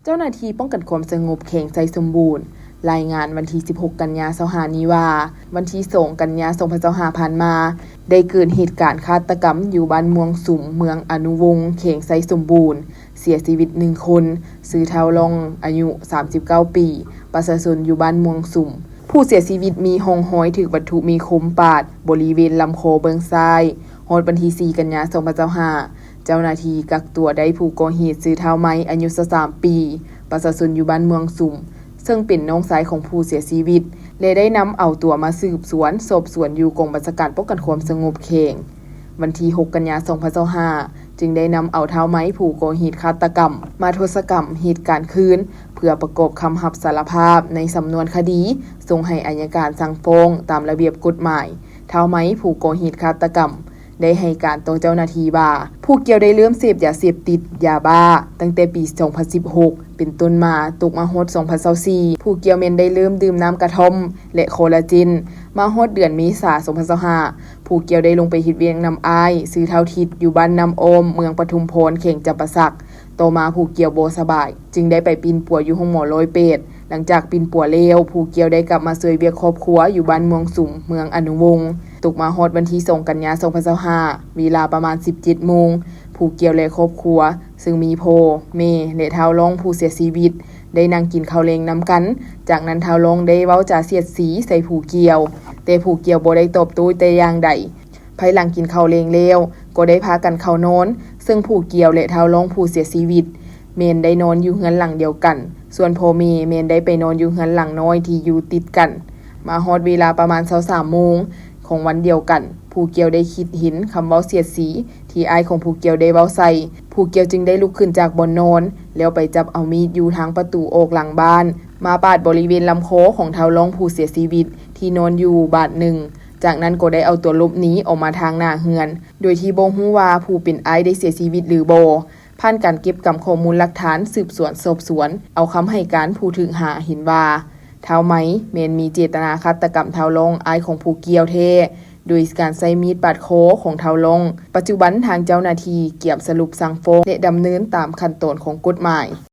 ເຈົ້າໜ້າທີ່ປ້ອງກັນຄວາມສະຫງົບແຂວງໄຊສົມບູນ ລາຍງານວັນທີສິບຫົກ ກັນຍາ ຊາວຫ້ານີ້ວ່າ ວັນທີສອງ ກັນຍາ ສອງພັນຊາວຫ້າ ຜ່ານມາ ໄດ້ເກີດເຫດການຄາດຕະກຳຢູ່ບ້ານມ່ວງສຸມ ເມືອງອະນຸວົງ ແຂວງໄຊສົມບູນ, ເສຍຊີວິດໜຶ່ງຄົນ, ຊື່ທ້າວລອງ ອາຍຸສາມສິບເກົ້າປີ, ປະຊາຊົນຢູ່ບ້ານມ່ວງສຸມ. ຜູ້ເສຍຊີວິດມີຮ່ອງຮອຍຖືກວັດຖຸມີຄົມປາດບໍລິເວນລຳຄໍເບື້ອງຊ້າຍ. ຮອດວັນທີສີ່ ກັນຍາ ສອງພັນຊາວຫ້າ ເຈົ້າໜ້າທີ່ກັກຕົວໄດ້ຜູ້ກໍ່ເຫດ ຊື່ທ້າວໄມ້ ອາຍຸຊາວສາມປີ, ປະຊາຊົນຢູ່ບ້ານມ່ວງສຸມ ເຊິ່ງເປັນນ້ອງຊາຍຂອງຜູ້ເສຍຊີວິດ ແລະ ໄດ້ນຳເອົາຕົວມາສືບສວນສອບສວນຢູ່ກອງບັນຊາການປ້ອງກັນຄວາມສະຫງົບແຂວງ. ວັນທີຫົກ ກັນຍາ ສອງພັນຊາວຫ້າ ຈຶ່ງໄດ້ນຳເອົາທ້າວໄມ້ຜູ້ກໍ່ເຫດຄາດຕະກຳມາທົດສະກຳເຫດການຄືນ ເພື່ອປະກອບຄຳຮັບສາລະພາບໃນສຳນວນຄະດີ ສົ່ງໃຫ້ອັຍການສັ່ງຟ້ອງຕາມລະບຽບກົດໝາຍ. ທ້າວໄມ້ຜູ້ກໍ່ເຫດຄາດຕະກຳ ໄດ້ໃຫ້ການຕໍ່ເຈົ້າໜ້າທີ່ວ່າ ຜູ້ກ່ຽວໄດ້ເລີ່ມເສບຢາເສບຕິດ ຢາບ້າ ຕັ້ງແຕ່ປີສອງພັນສິບຫົກ ເປັນຕົ້ນມາ, ຕົກມາຮອດສອງພັນຊາວສີ່ ຜູ້ກ່ຽວແມ່ນໄດ້ເລີ່ມດື່ມນ້ຳກະທ່ອມ ແລະ ຄໍລາເຈນ. ມາຮອດເດືອນເມສາ ສອງພັນຊາວຫ້າ ຜູ້ກ່ຽວໄດ້ລົງໄປເຮັດວຽກນຳອ້າຍ ຊື່ທ້າວທິດ ຢູ່ບ້ານນ້ຳອ້ອມ ເມືອງປະທຸມພອນ ແຂວງຈຳປາສັກ. ຕໍ່ມາຜູ້ກ່ຽວບໍ່ສະບາຍ ຈຶ່ງໄດ້ໄປປິ່ນປົວຢູ່ໂຮງໝໍຮ້ອຍແປດ. ຫຼັງຈາກປິ່ນປົວແລ້ວ, ຜູ້ກ່ຽວໄດ້ກັບມາຊ່ວຍວຽກຄອບຄົວຢູ່ບ້ານມ່ວງສຸມ ເມືອງອະນຸວົງ. ຕົກມາຮອດວັນທີສອງ ກັນຍາ ສອງພັນຊາວຫ້າ ເວລາປະມານສິບເຈັດໂມງ, ຜູ້ກ່ຽວ ແລະ ຄອບຄົວ ເຊິ່ງມີພໍ່, ແມ່ ແລະ ທ້າວລອງຜູ້ເສຍຊີວິດ ໄດ້ນັ່ງກິນເຂົ້າແລງນຳກັນ. ຈາກນັ້ນທ້າວລອງໄດ້ເວົ້າຈາສຽດສີໃສ່ຜູ້ກ່ຽວ, ແຕ່ຜູ້ກ່ຽວບໍ່ໄດ້ຕອບໂຕ້ແຕ່ຢ່າງໃດ. ພາຍຫຼັງກິນເຂົ້າແລງແລ້ວ ກໍໄດ້ພາກັນເຂົ້ານອນ, ເຊິ່ງຜູ້ກ່ຽວ ແລະ ທ້າວລອງຜູ້ເສຍຊີວິດ ແມ່ນໄດ້ນອນຢູ່ເຮືອນຫຼັງດຽວກັນ, ສ່ວນພໍ່ແມ່ແມ່ນໄດ້ໄປນອນຢູ່ເຮືອນຫຼັງນ້ອຍທີ່ຢູ່ຕິດກັນ. ມາຮອດເວລາປະມານຊາວສາມໂມງຂອງວັນດຽວກັນ, ຜູ້ກ່ຽວໄດ້ຄິດເຫັນຄຳເວົ້າສຽດສີທີ່ອ້າຍຂອງຜູ້ກ່ຽວໄດ້ເວົ້າໃສ່. ຜູ້ກ່ຽວຈຶ່ງໄດ້ລຸກຂຶ້ນຈາກບ່ອນນອນ ແລ້ວໄປຈັບເອົາມີດຢູ່ທາງປະຕູອອກຫຼັງບ້ານ ມາປາດບໍລິເວນລຳຄໍຂອງທ້າວລອງຜູ້ເສຍຊີວິດທີ່ນອນຢູ່ບາດໜຶ່ງ. ຈາກນັ້ນກໍໄດ້ເອົາຕົວຫຼົບໜີອອກມາທາງໜ້າເຮືອນ ໂດຍທີ່ບໍ່ຮູ້ວ່າຜູ້ເປັນອ້າຍໄດ້ເສຍຊີວິດຫຼືບໍ່. ຜ່ານການເກັບກຳຂໍ້ມູນຫຼັກຖານ ສືບສວນສອບສວນ ເອົາຄຳໃຫ້ການຜູ້ຖືກຫາເຫັນວ່າ ທ້າວໄມ້ແມ່ນມີເຈດຕະນາຄາດຕະກຳທ້າວລອງ ອ້າຍຂອງຜູ້ກ່ຽວແທ້ ໂດຍການໃຊ້ມີດປາດຄໍຂອງທ້າວລອງ. ປັດຈຸບັນທາງເຈົ້າໜ້າທີ່ກຽມສະຫຼຸບສັ່ງຟ້ອງ ແລະ ດຳເນີນຕາມຂັ້ນຕອນຂອງກົດໝາຍ.